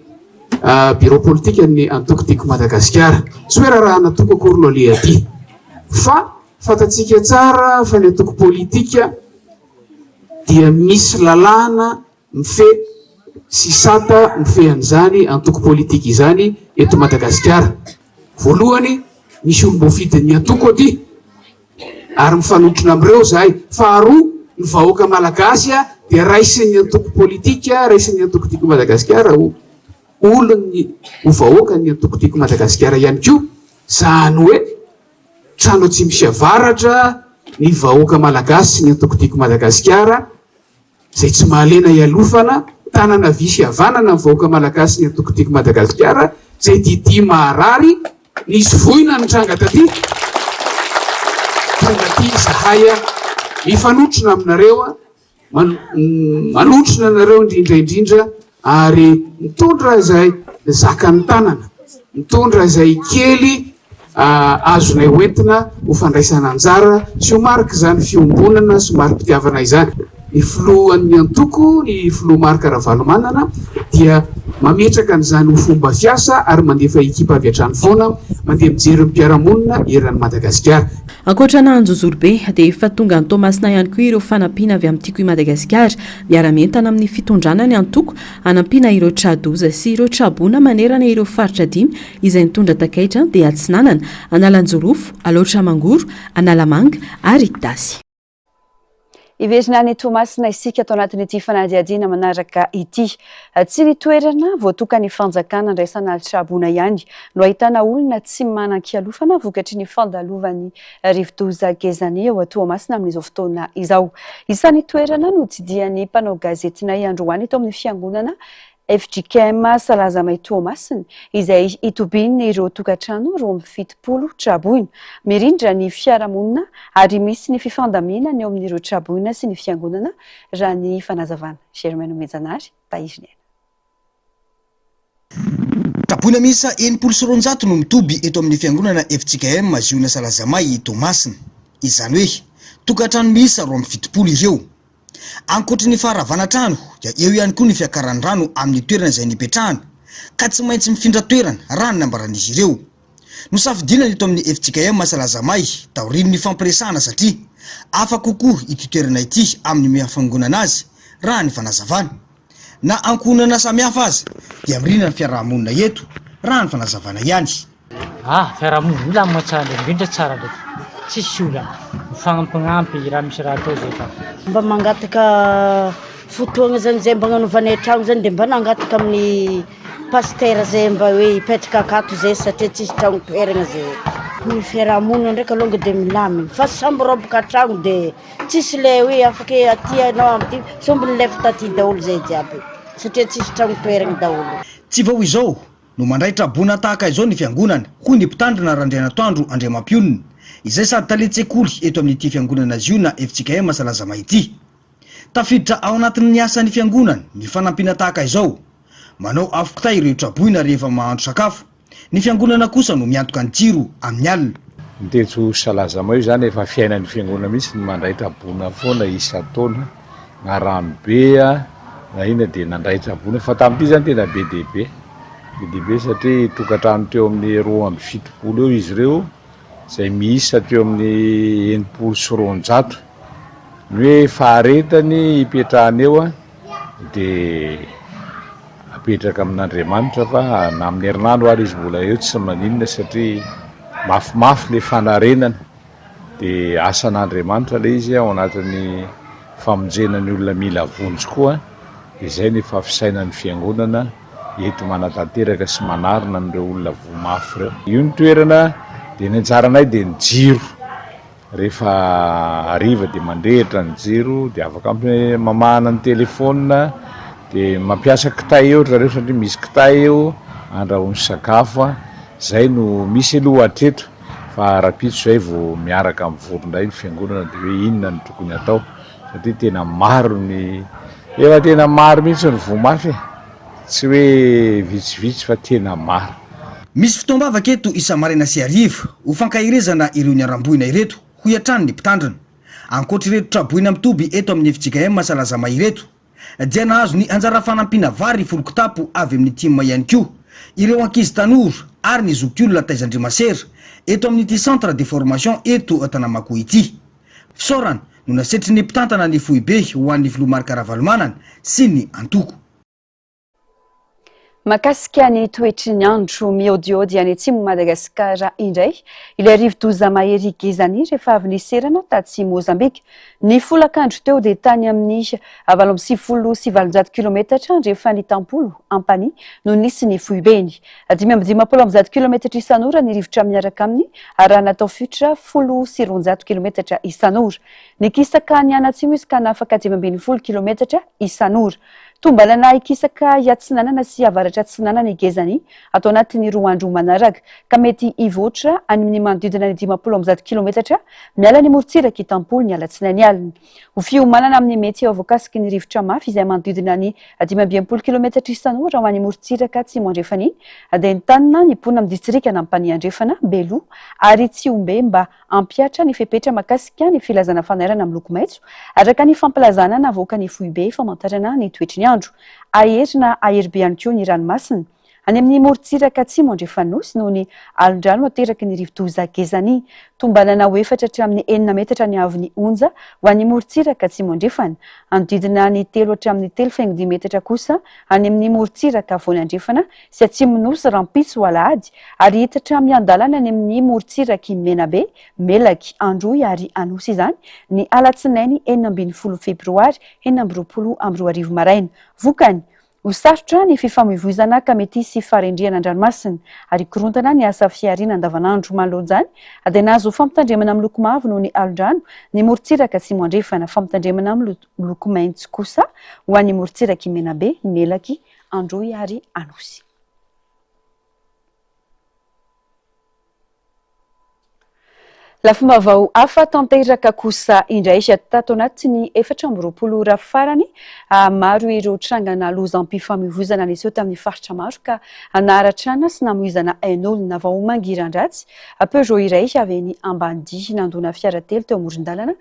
birao politikan'ny antoko Tiako Madagasikara. Tsy hoe raharahan'antoko akory no aleha aty fa fantatsika tsara fa ny antoko politika dia misy lalàna mifehy sy sata mifehy an'izany antoko politika izany eto Madagasikara. Voalohany, misy olom-boafidin'ny antoko aty ary mifanotrona amin'ireo izahay. Faharoa, ny vahoaka malagasy dia raisin'ny antoko politika, raisin'ny antoko Tiako Madagasikara ho olon'ny, ho vahoakan'ny antoko Tiako Madagasikara ihany koa. Izany hoe, trano atsimo sy avaratra ny vahoaka malagasy sy ny antoko Tiako Madagasikara. Izay tsy mahalena ialofana, tanana havia sy havanana ny vahoaka malagasy ny antoko Tiako Madagasikara, izay didia maharary, nisy voina nitranga taty, tonga aty izahay mifanotrona aminareo, manotrona anareo indrindra indrindra ary mitondra izay zakan'ny tanana, mitondra izay kely azonay hoentina ho fandraisana anjara sy ho marik'izany fiombonana sy mari-pitiavana izany. Ny filohan'ny antoko, ny filoha Marc Ravalomanana dia mametraka an'izany ho fomba fiasa ary mandefa ekipa avy hatrany foana mandeha mijery ny mpiara-monina eran'i Madagasikara. Ankoatra an'Anjozorobe dia efa tonga any Toamasina ihany koa ireo fanampiana avy amin'ny Tiako i Madagasikara. Miara-mientana amin'ny fitondrana ny antoko hanampiana ireo tra-doza sy ireo tra-boina manerana ireo faritra dimy izay nitondra takaitra dia Atsinanana, Analanjirofo, Alaotra Mangoro, Analamanga ary Itasy. Hiverina any Toamasina isika ato anatin'ity fanadihadiana manaraka ity. Tsy ny toerana voatokan'ny fanjakana andraisana traboina ihany no ahitana olona tsy manan-kialofana vokatry ny fandalovan'ny rivodoza Gezani ao Toamasina amin'izao fotoana izao. Isan'ny toerana notsidihan'ny mpanao gazetinay androany eto amin'ny fiangonana fjkm Salazamay Toamasina izay itobian'ireo tokantrano 72 traboina. Mirindra ny fiarahamonina ary misy ny fifandaminana eo amin'ireo traboina sy ny fiangonana raha ny fanazavana. Germain Nomenjanahary, Tahirin'aina. Traboina miisa 260 no mitoby eto amin'ny fiangonana fjkm Ziona Salazamay Toamasina. Izany hoe tokantrano miisa 72 ireo. Ankoatry ny faharavana trano dia eo ihany koa ny fiakaran'ny rano amin'ny toerana izay nipetrahana. ka tsy maintsy mifindra toerana, raha ny nambaran'izy ireo. Nosafidiana ny eto amin'ny fjkm Salazamay taorian'ny nifampiresahana satria hafa kokoa ity toerana ity amin'ny maha fiangonana azy, raha ny fanazavana. Na ankohonana samihafa aza dia mirina ny fiaraha-monina eto, raha ny fanazavana ihany. Ah, fiarahamonina milamina tsara ndraiky, indrindra tsara ndraiky, tsisy olana, mifagnampiagnampy raha misy raha atao zay fa. Mba mangataka fotoagna zany zay mba agnanovanay tragno zany de mba nangataka amin'ny pasitera zay mba hoe hipetraka akato zay satria tsisy tragno toeragna zay. Ny fiarahamonina ndraiky alonga de milamina fa samby roboka an-tragno de tsisy le hoe afaka hoe aty anao aty, somby nilefa taty daholo zay jiaby satria tsisy tragno toeragna daholo. Tsy vao izao no mandray traboina tahaka izao ny fiangonana, hoy ny mpitandrina Randrianatoandro Andriamampionona, izay sady talen-tsekoly eto amin'ity fiangonana Ziona fjkm Salazama ity. Tafiditra ao anatin'ny asan'ny fiangonana ny fanampiana tahaka izao. Manao afo kitay ireo traboina rehefa mahandro sakafo. Ny fiangonana kosa no miantoka ny jiro amin'ny alina. Ny teto Salazama io izany efa fiainan'ny fiangonana mihitsy ny mandray traboina foana isan-taona. Na rano be na inona dia nandray traboina fa tamin'ity izany tena be dia be, be dia be satria tokantrano teo amin'ny 72 eo izy ireo izay miisa teo amin'ny 260. Ny hoe faharetany hipetrahana eo dia apetraka amin'Andriamanitra fa na amin'ny herinandro ary izy mbola eo tsy maninona satria mafimafy ilay fanarenana. Dia asan'Andriamanitra ilay izy ao anatin'ny famonjena ny olona mila vonjy koa, dia izay no efa fisainan'ny Fiangonana eto manatanteraka sy manarina an'ireo olona voa mafy ireo. Io ny toerana, dia ny anjaranay dia ny jiro, rehefa hariva dia mandrehitra ny jiro, dia afaka mamahana ny telephone, dia mampiasa kitay eo ry zareo satria misy kitay eo andrahoiny sakafo, izay no misy aloha hatreto. Fa rahampitso izay vao miaraka mivory indray ny fiangonana dia hoe inona no tokony hatao satria tena maro ny efa tena maro mihitsy ny voa mafy e! Tsy hoe vitsivitsy fa tena maro. Misy fotoam-bavaka eto isa-maraina sy hariva ho fankaherezana ireo niharam-boina ireto, hoy hatrany ny mpitandrina. Ankoatra ireto traboina mitoby eto amin'ny fjkm Salazama ireto, dia nahazo ny anjara fanampiana vary folo kitapo avy amin'ny tim ihany koa ireo ankizy tanora ary ny zokiolona taizan-dry masera eto amin'ity centre de formation eto Tanamakoa ity. Fisaorana no nasetrin'ny mpitantana ny foibe ho an'ny filoha Marc Ravalomanana sy ny antoko. Mahakasika ny toetry ny andro mihaodihaody any atsimon'i Madagasikara indray ilay rivodoza mahery Gezani rehefa avy niserana tatsy Mozambika. Ny folakandro teo dia tany amin'ny 898 kilometatra andrefan'i Tampolo, Ampanihy, no nisy ny foibeny. 155 kilometatra isan'ora ny rivotra miaraka aminy ary raha natao fiotra 210 kilometatra isan'ora. Nikisaka nianatsimo izy ka nahafaka 15 kilometatra isan'ora. Tombanana hikisaka hiatsinanana sy avaratra atsinanana i Gezani ato anatin'ny roa andro manaraka, ka mety hivoatra any amin'ny manodidina ny 150 kilometatra miala ny morontsirak'i Tampolo ny alatsinainy alina. Ho fiomanana amin'ny mety ho voakasiky ny rivotra mafy izay manodidina ny 65 kilometatra isan'ora ho any morontsiraka atsimo andrefan'i dia entanina ny mponina amin'ny distrikan'Ampanihy Andrefana, Beloha ary Tsihombe mba Hampihatra ny fepetra mahakasika ny filazana fanairana miloko maitso, araka ny fampilazana navoakan'ny foibe famantarana ny toetry ny andro. Hahery na hahery be ihany koa ny ranomasina any amin'ny morontsiraka atsimo andrefan'ny Nosy noho ny alondrano ateraky ny rivodoza Gezani. Tombanana ho efatra hatramin'ny enina metatra ny haavon'ny onja ho an'ny morontsiraka atsimo andrefana. Hanodidina ny telo hatramin'ny telo faingo dimy metatra kosa any amin'ny morontsiraka afovoany andrefana sy atsimon'ny Nosy rahampitso alahady ary hitatra miandalana any amin'ny morontsirak'i Menabe, Melaky, Androy ary Anosy izany ny alatsinainy 16 febroary 2026 maraina. Vokany, ho sarotra ny fifamoivoizana ka mety hisy faharendrehana an-dranomasina ary hikorontana ny asa fihariana andavanandro. Manoloana izany dia nahazo fampitandremana miloko mavo noho ny alondrano ny morontsiraka atsimo andrefana, fampitandremana miloko maitso kosa ho an'ny morontsirak'i Menabe, Melaky, Androy ary Anosy. Lafim-baovao hafa tanteraka kosa indray tato anatin'ny 24 ora farany, maro ireo trangana lozam-pifamoivoizana niseho tamin'ny faritra maro ka naharatrana sy namoizana ain'olona. Vao mangiran-dratsy, Peugeot iray avy eny Ambanidia nandona fiara telo teo amoron-dalana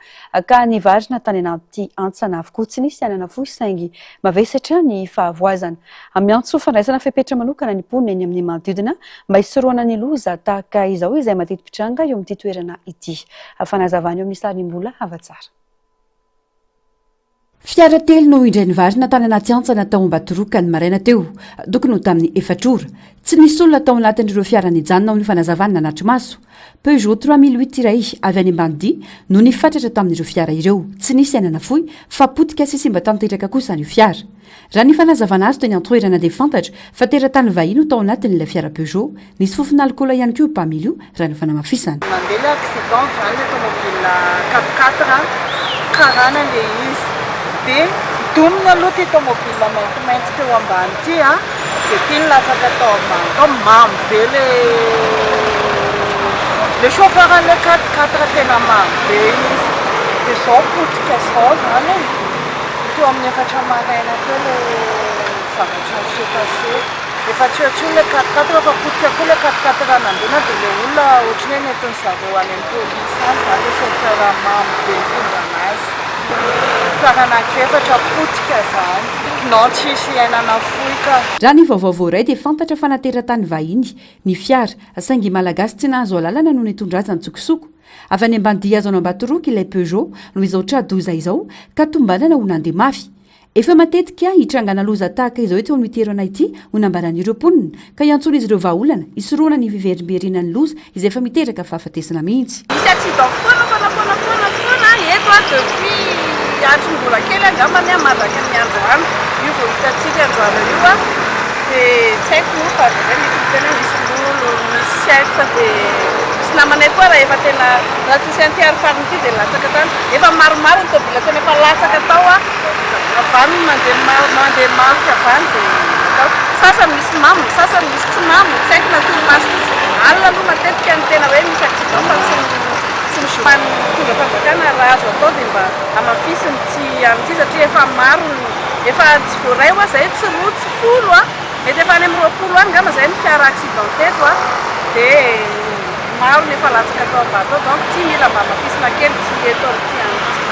ka nivarina tany anaty hantsana avokoa. Tsy nisy aina nafoy saingy mavesatra ny fahavoazana. Miantso fandraisana fepetra manokana ny mponina eny amin'ny manodidina mba hisorohana ny loza tahaka izao izay mateti-pitranga eo amin'ity toerana ity. Fanazavana eo amin'ny sarin'i Mbola Havatsara. Fiara telo no indray nivarina tany anaty hantsana tao Ambatoroka ny maraina teo, tokony ho tamin'ny efatra ora. Tsy nisy olona tao anatin'ireo fiara nijanona ho ny fanazavana nanatri-maso. Peugeot 3008 iray avy any Ambanidia no nifatratra tamin'ireo fiara ireo. Tsy nisy aina nafoy fa potika sy simba tanteraka kosa ny fiara. Raha ny fanazavana azo teny an-toerana dia fantatra fa teratany vahiny no tao anatin'ilay fiara Peugeot. Nisy fofona alikaola ihany koa io mpamily io raha ny fanamafisana. Nandeha ilay accident zany ilay tomobile quatre quatre karana ilay izy dia domina aloha ity tomobile maintimainty teo ambany ity a, dia ity nilatsaka tao ambany tao, mamo be ilay ilay chauffeur an'ilay quatre quatre tena mamo be izy, dia izao potika izao zany e. Teo amin'ny efatra maraina teo ilay zavatra ni-se passer. Efa tsy eo intsony ilay quatre quatre fa potika koa ilay quatre quatre nandona dia ilay olona ohatran'ny hoe nentin'ny zareo any amin'ny polisy any izany ilay chauffeur mamo be nitondra an'azy. Fiara anankiefatra potika izany. Non tsisy aina nafoy ka. Raha ny vaovao voaray dia fantatra fa nateratany vahiny ny fiara, saingy Malagasy tsy nahazo alalana no nitondra azy an-tsokosoko. Avy any Ambanidia azo an'Ambatoroka ilay Peugeot no izao tra-doza izao ka tombanana ho nandeha mafy. Efa matetika hitrangana loza tahaka izao eto amin'ity toerana ity ho nambaran'ireo mponina ka iantsoan'izy ireo vahaolana hisorohana ny fiverimberenan'ny loza izay efa miteraka fahafatesana mihitsy. Misy accident foana foana foana foana foana eto a depuis hatry ny mbola kely angambany a mandraky ny androany io vao hitantsika androany io a dia tsy haiko moa fa indraindray misy miteny hoe misy lolo misy tsy haiko fa dia Misy namanay koa raha efa tena raha tsisy an'ity arofanina ity dia latsaka tany. Efa maromaro ny tôbila tena efa latsaka tao a, avy any mandeha mandeha mafy avy any dia atao. Sasany misy mamo, sasany misy tsy mamo, tsy haiko na torimaso mihitsy. Alina aloha matetika no tena hoe misy accident fa tsy tsy ny jour. Fa ny mpitondra fanjakana raha azo atao dia mba hamafisiny ity an'ity satria efa maro ny efa tsy voaray hoa zay tsy roa tsy folo a. Mety efa any amin'ny 20 any angamba izay ny fiara accident teto a, dia maro ny efa latsaka tao ambany tao donc ity mila mba hamafisina kely ity eto amin'ity andro ity.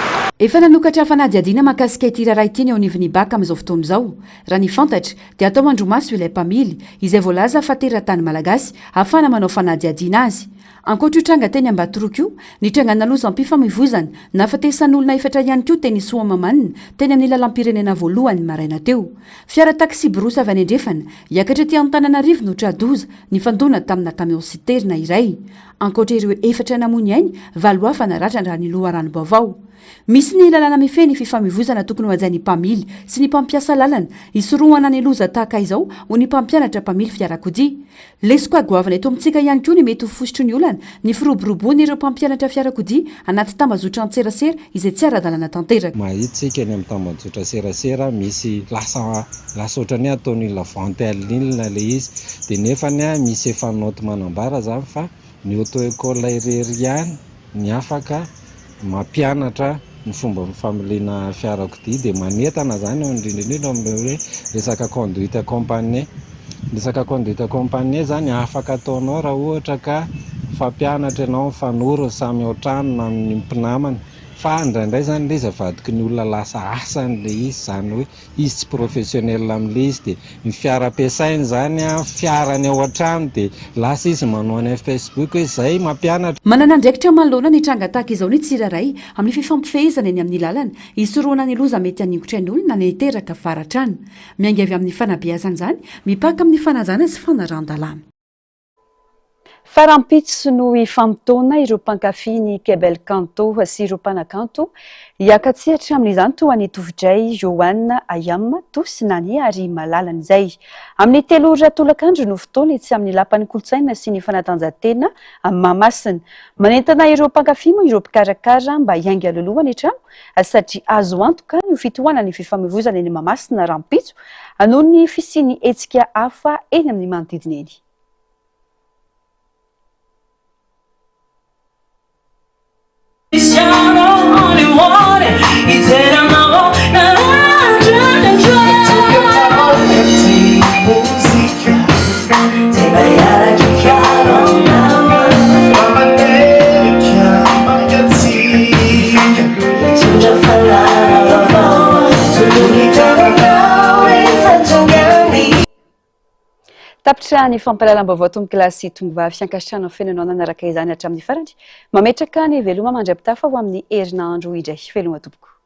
Efa nanokatra fanadihadiana mahakasika ity raharaha ity ny eo anivon'ny Bac amin'izao fotoana izao. Raha ny fantatra dia atao andromaso ilay mpamily, izay voalaza fa teratany malagasy, ahafahana manao fanadihadiana azy. Ankoatra io tranga teny Ambatoroka io, nitrangana lozam-pifamoivoizana, nahafatesan'olona efatra ihany koa teny Soamahamanina, teny amin'ny lalam-pirenena voalohany ny maraina teo. Fiara taksiborosy avy any andrefana, hiakatra aty Antananarivo no tra-doza, nifandona tamina camion citerne iray. Ankoatra ireo efatra namoy ny ainy, valo hafa naratra raha ny loharanom-baovao. Misy ny lalàna mifehy ny fifamoivoizana tokony hohajain'ny mpamily sy ny mpampiasa lalana, hisorohana ny loza tahaka izao, hoy ny mpampianatra mpamily fiarakodia. Lesoka goavana eto amintsika ihany koa ny mety ho fositry ny olana, ny firoboroboan'ireo mpampianatra fiarakodia anaty tambazotran-tserasera izay tsy ara-dalàna tanteraka. Mahita isika eny amin'ny tambajotra serasera misy lasa lasa ohatran'ny hoe ataon'olona vente en ligne ilay izy dia nefany misy efa naoty manambara izany fa ny auto école irery ihany ny afaka mampianatra ny fomba familiana fiarakodia dia manentana izany eo indrindra indrindra amin'ilay hoe resaka conduite accompagnée. Ny resaka conduite accompagnée izany afaka ataonao raha ohatra ka fampianatra ianao mifanoro ny samy ao an-trano na amin'ny mpinamana fa indraindray izany ilay izy avadiky ny olona lasa asany ilay izy izany hoe izy tsy professionnel amin'ilay izy dia ny fiara ampiasainy izany an, fiarany ao an-trano dia lasa izy manao any amin'ny Facebook hoe izay mampianatra. Manana andraikitra manoloana ny tranga tahaka izao ny tsirairay amin'ny fifampifehezana eny amin'ny lalana, hisorohana ny loza mety haningotra ny olona na hiteraka faharatrana. Miainga avy amin'ny fanabeazana izany, mipaka amin'ny fanajana sy fanarahan-dalàna. Fa rahampitso no hifamotoana ireo mpankafy ny Kebel Kanto sy ireo mpanakanto hiaka-tsehatra amin'izany toa an'i Tovodray, Johan, Ayam, Tosy, Nanie ary Malalany izay. Amin'ny telo ora tolakandro no fotoana etsy amin'ny Lapan'ny Kolontsaina sy ny Fanatanjahantena Mahamasina. Manentana ireo mpankafy moa ireo mpikarakara mba hiainga loloha any an-trano satria azo antoka ny ho fitohanan'ny fifamoivoizana eny Mahamasina rahampitso noho ny fisian'ny hetsika hafa eny amin'ny manodidina eny. Tapitra ny fampahalalam-baovao tompokolahy sy tongovavy. Ankasitrahana feno anao nanaraka izany hatramin'ny farany. Mametraka ny veloma mandra-pitafa ho amin'ny herinandro indray. Veloma tompoko.